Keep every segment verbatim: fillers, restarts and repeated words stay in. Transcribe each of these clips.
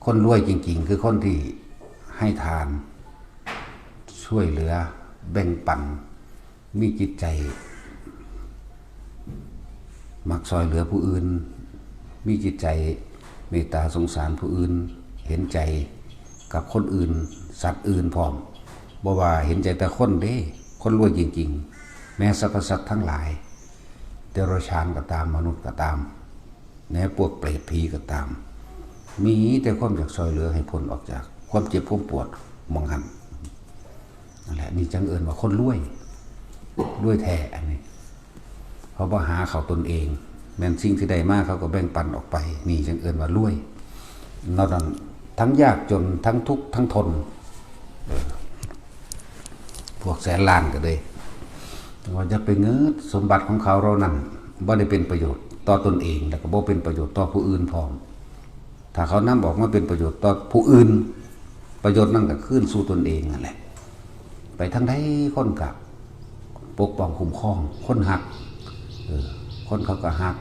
คนรวยจริงๆ คือคนที่ให้ทาน ช่วยเหลือ แบ่งปัน มีจิตใจ มักซอยเหลือผู้อื่น มีจิตใจเมตตาสงสารผู้อื่น เห็นใจกับคนอื่น สัตว์อื่นพร้อม บ่ว่าเห็นใจแต่คนเด้ คนรวยจริงๆ แม้สรรพสัตว์ทั้งหลาย เดรัจฉานก็ตาม มนุษย์ก็ตาม แม้พวกเปรตผีก็ตาม มีแต่ความอยากซอยเหลือให้พ้นออกจากความเจ็บความปวดหม่องหั้น นั่นแหละ นี่จั่งเอิ้นว่าคนรวย รวยแท้อันนี้ เพราะว่าหาเขาตนเอง แม่นสิ่งที่ได้มาเขาก็แบ่งปันออกไป นี่จั่งเอิ้นว่ารวย นอกนั้นทั้งยากจน ทั้งทุกข์ทั้งทน เออ พวกแสนล้านก็เลย ว่าอย่าไปเงิดสมบัติของเขาเหล่านั้น บ่ได้เป็นประโยชน์ต่อตนเอง แล้วก็บ่เป็นประโยชน์ต่อผู้อื่นพร้อม ถ้าเขานำออกมาเป็นประโยชน์ต่อผู้อื่น ประโยชน์นั้นก็คืนสู่ตนเองนั่นแหละ ไปทางใดคนก็ปกป้องคุ้มครอง คนฮัก เออ คนเขาก็ฮัก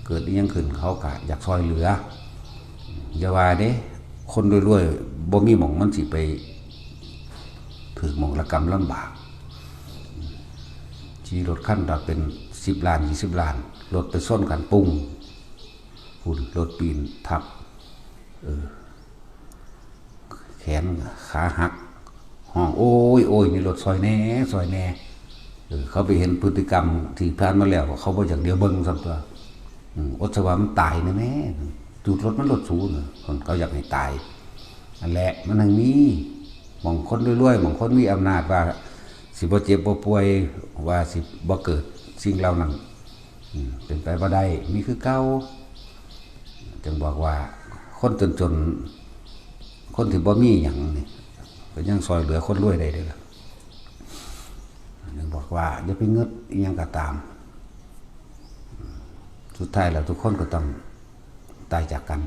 เกิดอิหยังขึ้นเขาก็อยากซอยเหลือ อย่าว่าเด้ คนรวยๆ บ่มีหม่องมันสิไปถืกหม่องละกำลำบาก ขี่รถคันละเป็นสิบล้าน ยี่สิบล้าน รถไปชนกันปุ้ง พุ้น รถปีนทับ เออ แขนขาหัก ฮ้อง "โอ้ย โอ้ย มีรถซอยแหน่ ซอยแหน่" เออ เขาไปเห็นพฤติกรรมที่ผ่านมาแล้ว เขาบ่อยากเหลียวเบิ่งซ้ำตั๊ว อืม อดสะว่ามันตายแน่ๆ จูดรถมันรถสูนน่ะ เขาอยากให้ตาย นั่นแหละ มันจั่งมี หม่องคนรวยๆ หม่องคนมีอำนาจว่าสิบ่เจ็บบ่ป่วย ว่าสิบ่เกิดสิ่งเหล่านั้น อืม เป็นไปบ่ได้ มีคือเก่า จึงบอกว่าคนจนๆ คนที่บ่มีหยังนี่ ก็ยังซอยเหลือคนรวยได้เด้อล่ะ จึงบอกว่าอย่าไปเงิดอิหยังก็ตาม สุดท้ายแล้วทุกคนก็ต้องตายจากกัน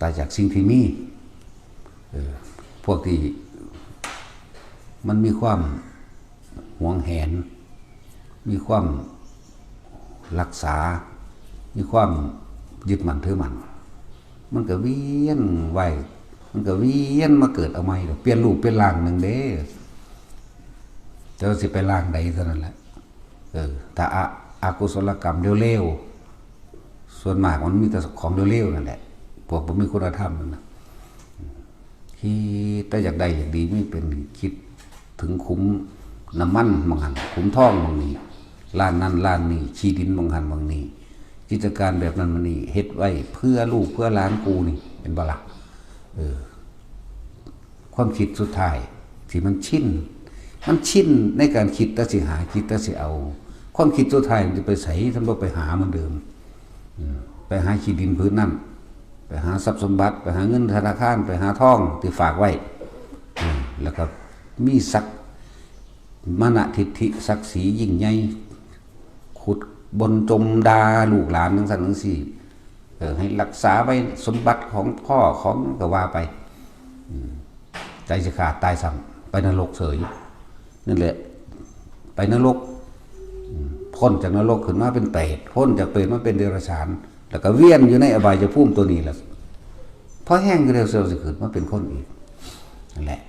ตายจากสิ่งที่มี เออ พวกที่มันมีความหวงแหน มีความรักษา มีความยึดมั่นถือมั่น มันก็เวียนว่าย มันก็เวียนมาเกิดเอาใหม่ดอก เปลี่ยนรูปเปลี่ยนร่างหนึ่งเด้ แต่ว่าสิไปร่างใดเท่านั้นแหละ เออ ถ้าอ- อกุศลกรรมเร็วๆ ส่วนมากมันมีแต่ของเร็วๆ นั่นแหละ พวกบ่มีคุณธรรมนั่นน่ะ คิดแต่อยากได้อยากดี มีเป็นคิดถึงขุมน้ำมันหม่องหั้น ขุมทองหม่องนี้ ล้านนั้นล้านนี้ ที่ดินหม่องหั้นหม่องนี้ กิจการแบบนั้นหม่องนี้ เฮ็ดไว้เพื่อลูกเพื่อหลานกูนี่ เห็นบ่ล่ะ เออ ความคิดสุดท้ายที่มันชิน มันชินในการคิดแต่สิหา คิดแต่สิเอา ความคิดสุดท้ายมันจะไปไส ถ้าบ่ไปหาเหมือนเดิม อืม ไปหาที่ดินผืนนั้น ไปหาทรัพย์สมบัติ ไปหาเงินธนาคาร ไปหาทองที่ฝากไว้ อืม แล้วก็มีศักดิ์ มานะทิฐิ ศักดิ์ศรียิ่งใหญ่ ขุดบ่นจมด่าลูกหลานจั่งซั้นจั่งซี้ เออ ให้รักษาไว้สมบัติของพ่อของก็ว่าไป อืม ใจสิขาดตายซ้ำ ไปนรกเสย นั่นแหละ ไปนรก อืม พ้นจากนรกขึ้นมาเป็นเปรต พ้นจากเปรตมาเป็นเดรัจฉาน แล้วก็เวียนอยู่ในอบายภูมิตัวนี้แหละ พอแห้งก็เดียวเสียวสิขึ้นมาเป็นคนอีก นั่นแหละ